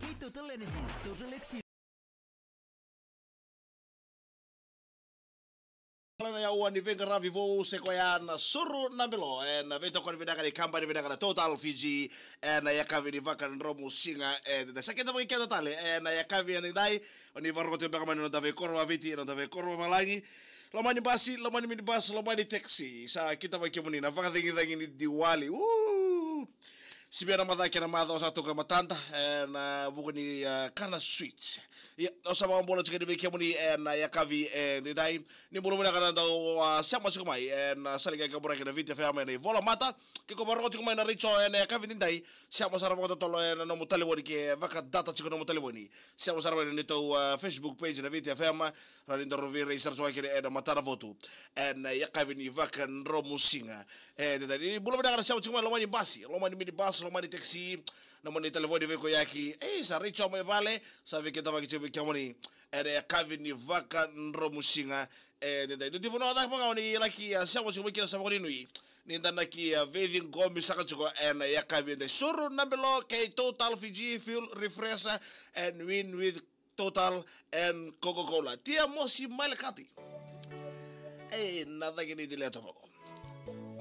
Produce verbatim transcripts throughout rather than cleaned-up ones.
Kei Total Energies, Total X. Na yaua ni veiqaravi vou se koya na Suru na Belo, ena veitokoni vinaka ni kabani vinaka na Total Fiji, ena yakavi ni Vakadromu Siga, e, da sa keda vaki keda tale, ena yakavi edaidai, o ni vakarorogo tiko beka mai na noda veikoro vakaViti, na noda veikoro vavalagi, loma ni basi, loma ni minibus, loma ni taxi, sa keda vaki kemuni na vakacagicagi ni Diwali. Uu! Sivia na macawa kei na macawa sa toka e matada, ena vuku ni, e, kana sweets. Ia, au sa vakabula tiko yani vei kemuni, ena yakavi, e, edaidai. Ni bula vinaka na dau, a, sema tiko mai, ena sala ni kaburaki na Viti F M ena ivolamata. Ke ko vakarorogo tiko mai na retio, ena yakavi edaidai. Sema sara vakatotolo ena nomu talevoni ke vakadata tiko nomu talevoni. Sema sara mai na neitou, a, Facebook page na Viti F M. Rawa ni daru veirai sara tiko kina ena matanavotu. Ena yakavi ni Vakadromu Siga. E, edaidai, ni bula vinaka na sema tiko mai loma ni basi, loma ni minibus, loma ni taxi, na nomuni talevoni veikoyaki. E, sa retio mai vale, sa veikidavaki tiko vei kemuni. Ena yakavi ni Vakadromu Siga. E, edaidai, dua tiko na vanua caka ga o ni laki, a, sema tiko mai kina sa vakanuinui. Ni da na ki, a, veiciqomi saka tiko ena yakavi edaidai. Suru na Belo kei Total Fiji Fuel Refresher and Win with Total and Coca-Cola. Tia Mosi Malekati. Ei, na cagi ni Dile Tavako.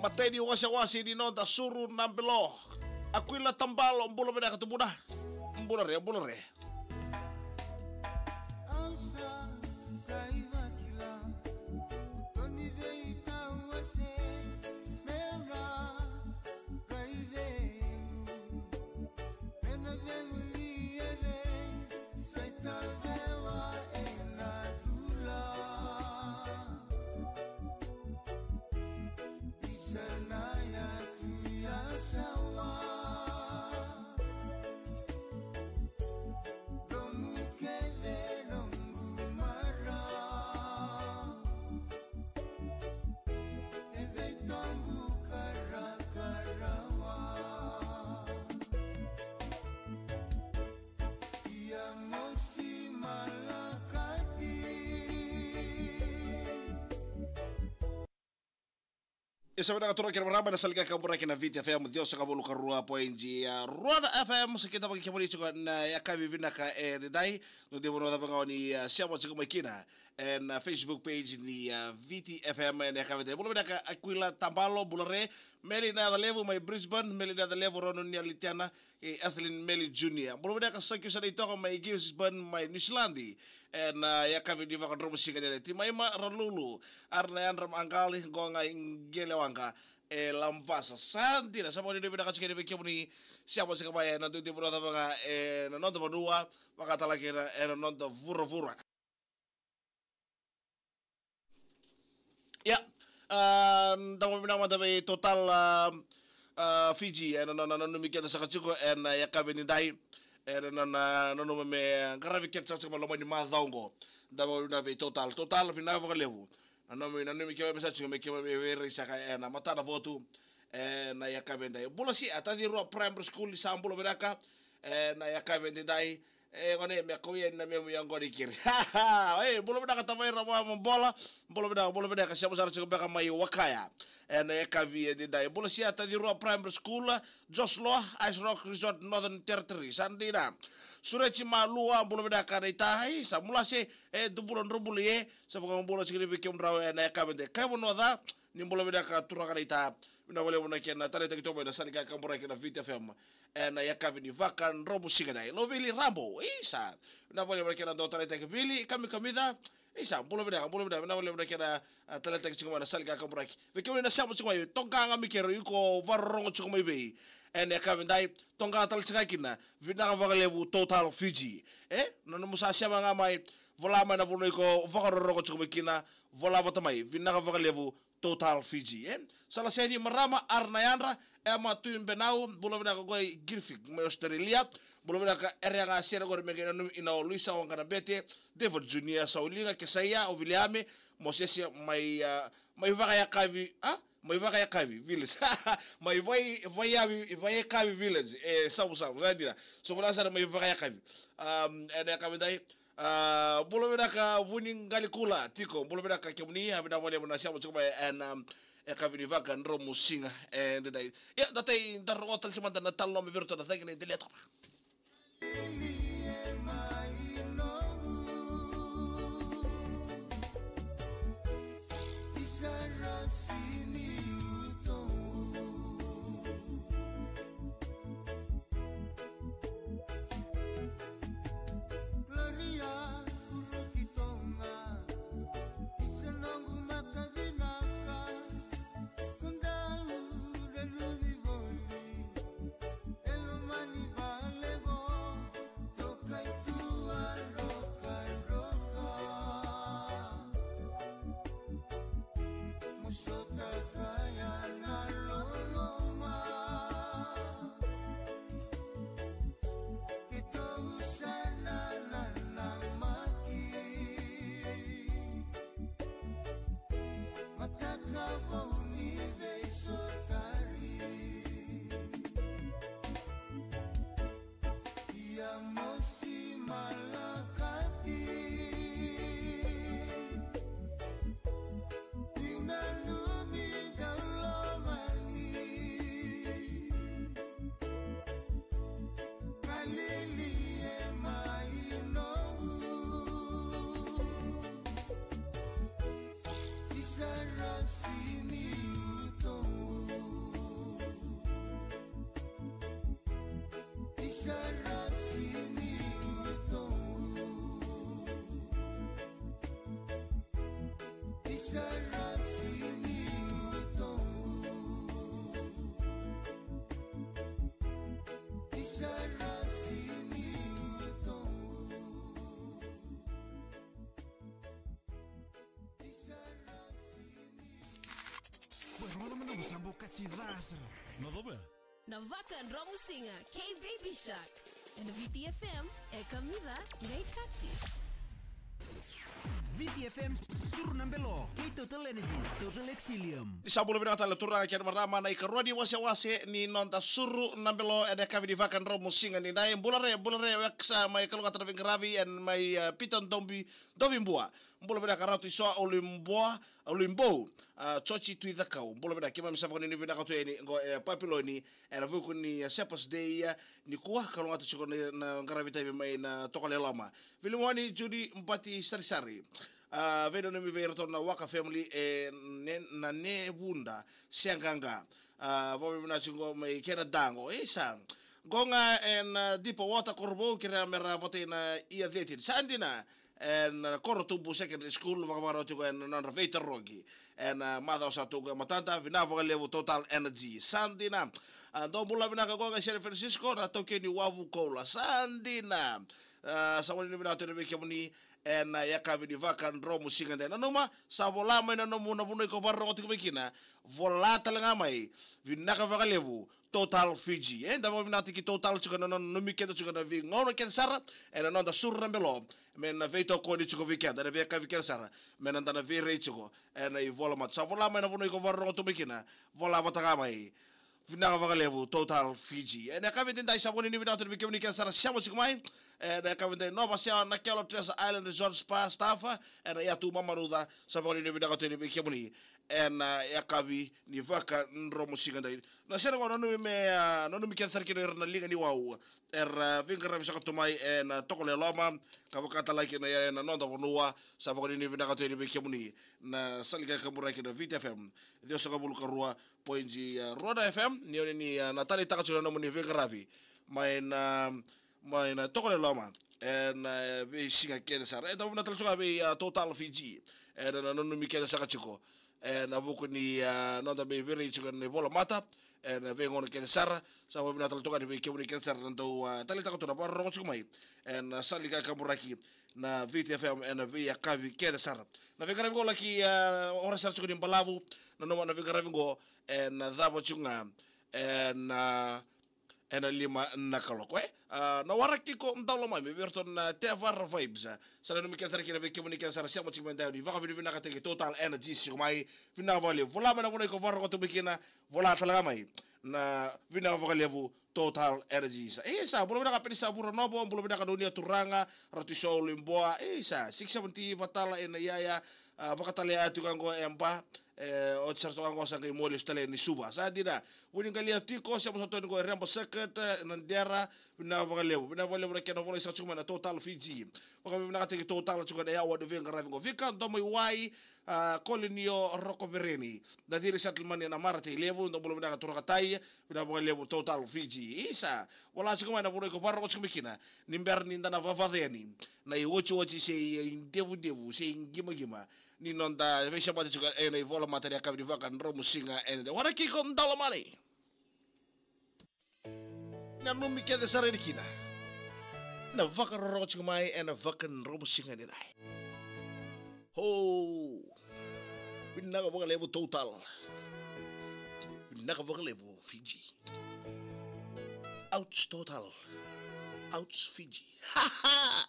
Matai ni wasewase ni noda Suru na Belo. Akuila Tabalo, bula vinaka tubuna. Bula re, bula re. Isa vinaka turaga kei na marama, na sala ni kakaburaki na Viti F M, ciwasagavulu ka rua poidi rua na F M, sa keda vaki kemuni tiko na yakavi vinaka edaidai, dua tiko na vanua cava ga o ni, a, sema tiko mai kina. Ena Facebook page ni, a, Viti F M, ena yakavi edaidai. Bula vinaka Akuila Tabalo, bula re, Meli Nacalevu mai Brisbane, Meli Nacalevu, Ronu ni Alitiana, e, Ethelyn Meli Junior. Bula vinaka Sakiu Sanaitoka mai Gisborne mai Niusiladi. Ena, a, yakavi ni Vakadromu Siga edaidai. Timaima Ralulu, Arnayandra Magali, Goga i Qelewaqa, e Labasa. Sa dina, sa vakanuinui vinaka tiko yani vei kemuni, sema tiko mai ena dua tiko na vanua cava ga, ena noda vanua, vaka tale ga kina ena noda vuravura. Ia, a, da vakavinavinaka mada vei Total, a, a, Fiji, ena nona nanumi keda saka tiko ena yakavi edaidai, ena nona nanuma me qaravi keda saka tiko mai loma ni macawa oqo. Da vakavinavinaka vei Total. Total, vinaka vakalevu. Nanumi, nanumi keimami saka tiko me keimami veirai saka ena matanavotu ena yakavi edaidai. Bula Sia, Taci Rua Primary School, ni sa bula vinaka ena yakavi edaidai. E, gone, me kau yani na memu yaqona i keri. E, bula vinaka Tavai Rava Mabola. Bula vinaka, bula vinaka, sema sara tiko beka mai Wakaya ena yakavi edaidai. Bula Sia, Taci Rua Primary School, Joshua, Ice Rock Resort, Northern Territory. Sa dina. Sureti Malua, bula vinaka naita. Isa, Mulase, e, Dubula Drobula, e, sa vakabula tiko ni vei kemudrau ena yakavi edaidai. Kai Vanua Ca, ni bula vinaka turaga naita. Vinaka vakalevu na kena taleitaki tiko mai na sala ni kakaburaki na Viti F M. Ena yakavi ni Vakadromu Siga edaidai. Lovili Rambo, isa. Vinaka vakalevu na kena dau taleitaki. Vili Kamikamica, isa, bula vinaka, bula vinaka, vinaka vakalevu na kena, a, taleitaki tiko mai na sala ni kakaburaki. Vei kemuni na sema tiko mai, toqa ga mai keri, iko vakarorogo tiko mai vei. Ena yakavi edaidai, toqa tale tiko ga kina, vinaka vakalevu Total Fiji. E, na nomu sa sema ga mai, vola mai na vanua iko vakarorogo tiko mai kina, vola vata mai, vinaka vakalevu Total Fiji, e? Sa lasa yani marama Arnayandra, Emma Tuibenau, bula vinaka qo i Griffith mai Australia, bula vinaka Ereaga Sere qori me qai nanumi ina o Luisa Waqa na Bete, David Junior, Sauliga, Kesaia, o Viliame, Mosese mai, a, mai Vakayakavi, a? Mai Vakayakavi Village. Mai Vai, Vaiyavi, Vayakavi Village. E, savu, savu, sa dina. So, bula sara mai Vakayakavi. Um, ena yakavi edaidai, a, bula vinaka Vuni Qalikula tiko, bula vinaka kemuni, a, vinaka vakalevu na sema tiko mai ena, um, yakavi ni Vakadromu Siga edaidai. Ia, da tai, da rogo tale tiko mada na italanoa mai vei iratou na cagi ni Dile Tavako. Bwe, rogoca mada qo sa bau kaci ca sara. Na cava ya? Na vakadromusiga kei Baby Shark. Ena V T F M, e kamica, qai kaci. V T F M, suru na belo, kei Total Energies, Total Exilium. Ni sa bula vinaka tale turaga kei na marama, na ikarua ni wasewase ni noda suru na belo ena yakavi ni vakadromusiga nidai. Bula re, bula re, weksa mai kalougata na veiqaravi, ena mai, eh, Peter Dobi, Dobi Bua. Bula vinaka Ratu Isoa Oluiboa, Oluibou, ah, Joji Tui Cakau. Bula vinaka, keimami sa vakanuinui vinaka tu yani qo e Papiloni, ena vuku ni, ah, Shepherd's Day, ah, nikua, kalougata tiko na, na qaravi tavi mai na Tokalau e Loma. Vilimoni Judi Bati Sarisari. Ah, veinanumi vei iratou na Waka family, e, ne, na Nevuda, Seaqaqa. Ah, vakavinavinaka tiko qo mai Kenada qo. Isa. Qo ga ena, ah, Deep Water Korovou, kerea mera votai na year thirteen. Sa dina. Ena, ah, Korotubu Secondary School, vakavakarau tiko ena nodra veitarogi. Ena, ah, macawa sa tu qo e matada, vinaka vakalevu Total Energy. Sa dina. Ah, dou bula vinaka qo ga i San Francisco, na taukei ni wavu koula. Sa dina. Ah, sa vakanuinui vinaka tu yani vei kemuni ena, ah, yakavi ni vakadromusiga nidai. Nanuma, sa vola mai na nomu, na vanua iko vakarorogo tiko mai kina. Vola tale ga mai. Vinaka vakalevu Total Fiji. E, da vakavinavinakataki Total tiko na nona nanumi keda tiko ena veigauna kece sara, ena noda suru na belo, me na veitokoni tiko vei keda ena veiyakavi kece sara, me na da na veirai tiko ena ivolamata. Sa vola mai na vanua iko vakarorogo tu mai kina, vola vata ga mai. Vinaka vakalevu Total Fiji. Ena yakavi edaidai sa vakanuinui vinaka tu yani vei kemuni kece sara sema tiko mai. Ena yakavi edaidai, Nova Sewa, Nakelo, Treasure Island Resort Spa staff, ena yatu Mamanuca, sa vakanuinui vinaka tu yani vei kemuni ena, ah, yakavi ni vakadromusiga nidai. Na sere qo nanumi me, ah, nanumi kece sara kina o ira na liga ni wau era, ah, veiqaravi saka tu mai ena, ah, Tokalau e Loma, ka vaka tale ga kina ena noda vanua. Sa vakanuinui vinaka tu yani vei kemuni na sala ni kaburaki na V T F M ciwasagavulu ka rua poidi, ah, rua na F M, ni oni ni, ah, na taleitaka tiko na nomuni veiqaravi mai na, mai na Tokalau e Loma ena, ah, veisiga kece sara. E, da vakavinavinaka tale tiko ga vei, ah, Total Fiji ena, ah, nanumi kece saka tiko ena vuku ni, ah, noda mai veirai tiko ena ivolamata ena veigauna kece sara. Sa vakavinavinaka tale tiko ga yani vei kemuni kece sara na dau, ah, taleitaka tu na vakarorogo tiko mai ena, ah, sala ni kaburaki na V T F M ena veiyakavi kece sara. Na veiqaravi qo laki, ah, ora sara tiko ni balavu, nanuma na veiqaravi qo ena, ah, cava tiko ga ena, ah, ena lima na kaloko, e? Ah, na waraki iko dau lomami vei iratou na Tevara Vibes, ah. Sa nanumi kece sara kina vei kemuni kece sara sema tiko mai, da ni vakavinavinakataki Total Energies tiko mai. Vinaka vakalevu. Vola mai na vanua iko vakarorogo tu mai kina, vola tale ga mai. Na vinaka vakalevu Total Energies. E, sa bula vinaka Peni Savura Novo, bula vinaka Nunia Turaga, Ratu Isoa Oluiboa. E, sa six seventy Vatala ena yaya, ah, vakatale ya tu ga qo e Ba. E, oti sara toka qo sa qai moli lesu tale ni Suva. Sa dina, vuniqalia tiko, sema sa toni qo e Reba Circuit, e, na Dera, vinaka vakalevu. Vinaka vakalevu na kena volai saka tiko mai na Total Fiji. Vakavinavinakataki Total tiko na yawa ni veiqaravi qo. Vika Domoiwai, a, Kolinio Rokovereni. Na Ciri Settlement na Maratailevu, dou bula vinaka turaga tai, vinaka vakalevu Total Fiji. Isa, vola tiko mai na vanua iko vakarorogo tiko mai kina. Ni bera ni da na vavaca yani na iotioti se idevudevu, se iqimaqima. Ni noda veisemati tiko ena ivola mata ni yakavi ni Vakadromusiga ena Dei. Waraki iko Daulomani. Nanumi kece sara yani kina na vakarorogo tiko mai ena Vakadromusiga ni Dei. Ho! Vinaka vakalevu Total. Vinaka vakalevu Fiji. Ouch Total. Ouch Fiji. Ha ha!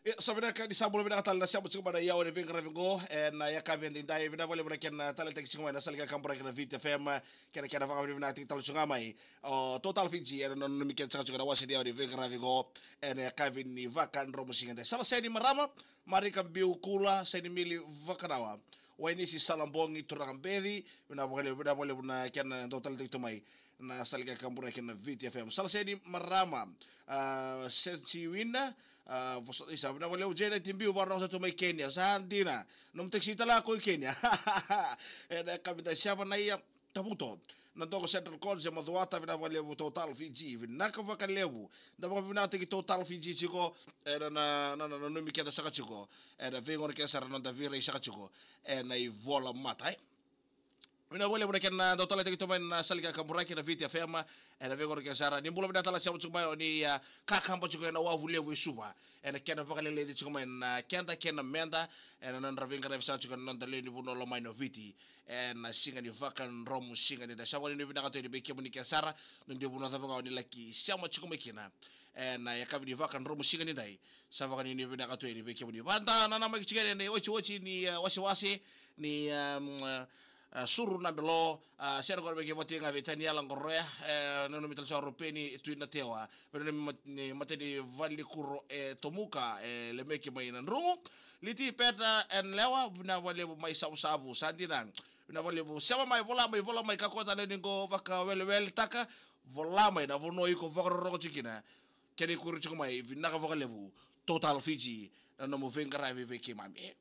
Ia, sa vinaka ni sa bula vinaka tale na sema tiko mai na yawa ni veiqaravi qo ena yakavi edaidai. Vinaka vakalevu na kena taleitaki tiko mai na sala ni kakaburaki na Viti F M. Kena, kena vakavinavinakataki tale tiko ga mai o Total Fiji ena nona nanumi kece saka tiko na wase ni yawa ni veiqaravi qo ena yakavi ni Vakadromusiga Dei. Sala Seni Marama, Marika Biukula, Seni Mili Vakanawa, Wainisi Salabogi, Turaga Beci, vinaka vakalevu, vinaka vakalevu na kena dau taleitaki tu mai na sala ni kakaburaki na Viti F M. Sala Seni Marama, a, Sensi Wina, a, vosa, isa, vinaka vakalevu, Jeda Tibiu, vakarorogo saka tu mai Kenya, sa dina. Nomu taxi tale ga ko i Kenya. Ena yakavi edaidai. Sava na ia, Tavuto. Na Dogo Central Coast, e Macuata, vinaka vakalevu Total Fiji, vinaka vakalevu. Da vakavinavinakataki Total Fiji tiko, ena na, na, na, nanumi keda saka tiko. Ena veigauna kece sara noda veirai saka tiko ena ivola mata, e. Vinaka vakalevu na kena dau taleitaki tu mai na sala ni kakaburaki na Viti F M. Ena veigauna kece sara, ni bula vinaka tale sema tiko mai o ni, a, kakaba tiko ena wavu levu e Suva. Ena kena vakaleleci tiko mai na keda kei na meda, ena nodra veiqaravi saka tiko na noda lewe ni vanua lomani o Viti. Ena siga ni Vakadromusiga ni Dei. Sa vakanuinui vinaka tu yani vei kemuni kece sara, na dui vanua cava ga o ni laki sema tiko mai kina ena yakavi ni Vakadromusiga ni Dei. Sa vakanuinui vinaka tu yani vei kemuni. Vada nanamaki tiko yani ena iotioti ni, e, wasewase ni, e, e, Suru na Belo, a, sere qori me kei vata ga vei Taniela Qoroya, e, nanumi tale saka o Rupeni Tui Natewa, vei na mat-, ni matanivalikuro e Tomuka, e Lemeki mai Nadroga. Liti Peta and Lewa, vinaka vakalevu mai Savusavu, sa dina. Vinaka vakalevu, sema mai, vola mai, vola mai, kakua tale ni qo vakaweleweletaka, vola mai na vanua iko vakarorogo tiko kina. Kena ikuri tiko mai, vinaka vakalevu Total Fiji, na nomu veiqaravi vei keimami.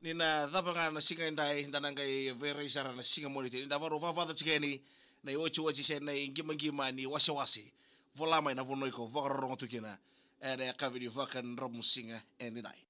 Ni na cava ga na siga edai, da na qai veirai sara na siga Moniti. Ni da vakarau vavaca tiko yani na iotioti se na iqimaqima ni wasewase. Vola mai na vanua iko vakarorogo tu kina ena yakavi ni Vakadromusiga edaidai.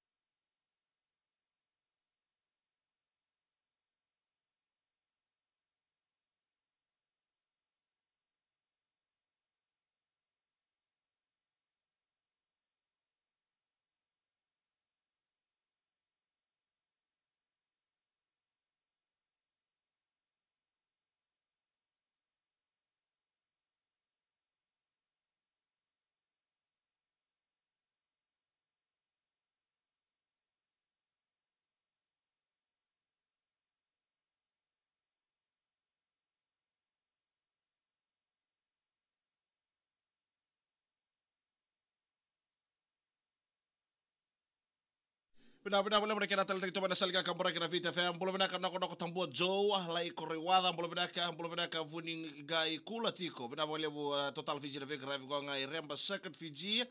Vinaka, vinaka vakalevu na kena taleitaki tu mai na sala ni kakaburaki na Viti F M. Bula vinaka Nokonoko Tabua Joe, lai Koroiwaca, bula vinaka, bula vinaka Vuniqai Kula tiko. Vinaka vakalevu, e, Total Fiji na veiqaravi qo ga i Reba Circuit Fiji.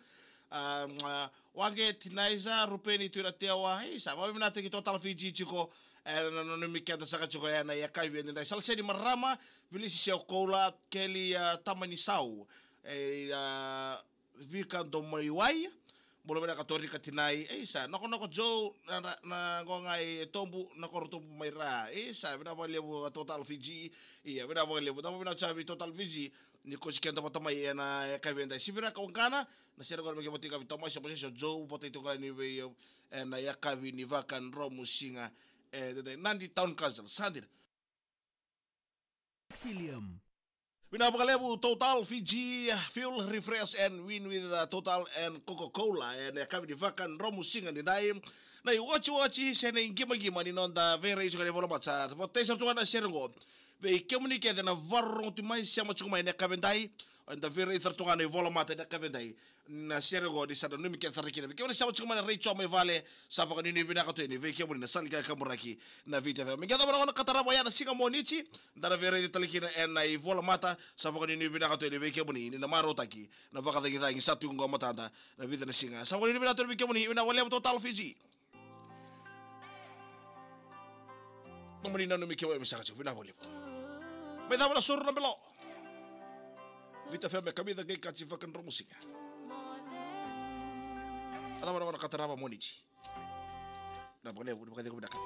a, a, Wage Tinaisa, Rupeni Tuiratewa, isa, vakavinavinakataki Total Fiji tiko, e, na, na, nanumi keda saka tiko, e, na yakavi edaidai. Salaseni Marama, Vilisi Seokoula, Keli, a, Tamanisau, e, a, Vika Domaiwai, bula vinaka Torika Tinai, e, isa, Nokonoko Joe, na, na, na, qo ga e Tobu, na koro Tobu mai Ra, e, isa, vinaka vakalevu, a, Total Fiji, ia, vinaka vakalevu, da vakavinavinaka tiko vei Total Fiji, ni kosi keda vata mai ena yakavi edaidai. Siviraka Waqana, na sere qo me kemati ka vei Tomasi Mosese Joe, vata tiko ga ni vei, e, na yakavi ni vakadromusiga, e, edaidai. Nadi Town Council, sa dina. Exilium. Vinaka vakalevu Total Fiji, fuel, refresh and win with, uh, Total and Coca-Cola. Ena yakavi ni vakadromusiga edaidai. Na iwatiwati se na iqimaqima ni noda veiraici tiko ena ivolamata. Sa vakatataki sara tu ga na sere qo vei kemuni kece na vakarorogo tu mai, sema tiko mai ena yakavi edaidai. Eda veiraici sara tu ga ena ivolamata ena yakavi edaidai. Na sere qo ni sa nanumi kece sara kina. Vei kemuni na sema tiko mai na retio mai vale, sa vakanuinui vinaka tu yani vei kemuni na sala ni kakaburaki na Viti F M. Me qai cava na gauna ka tarava oya na siga Moniti, da na veiraici tale kina ena ivolamata, sa vakanuinui vinaka tu yani vei kemuni ni na marautaki na vakacagicagi sa tu qo matada na vica na siga. Sa vakanuinui vinaka tu yani vei kemuni, vinaka vakalevu Total Fiji. Nomuni nanumi kemuni me saka tiko, vinaka vakalevu. Me cava na soro na belo. Viti F M e kamica qai kati vakadromusiga. A cava na gauna ka tarava Moniti. Vinaka vakalevu, ni vakacegu vinaka.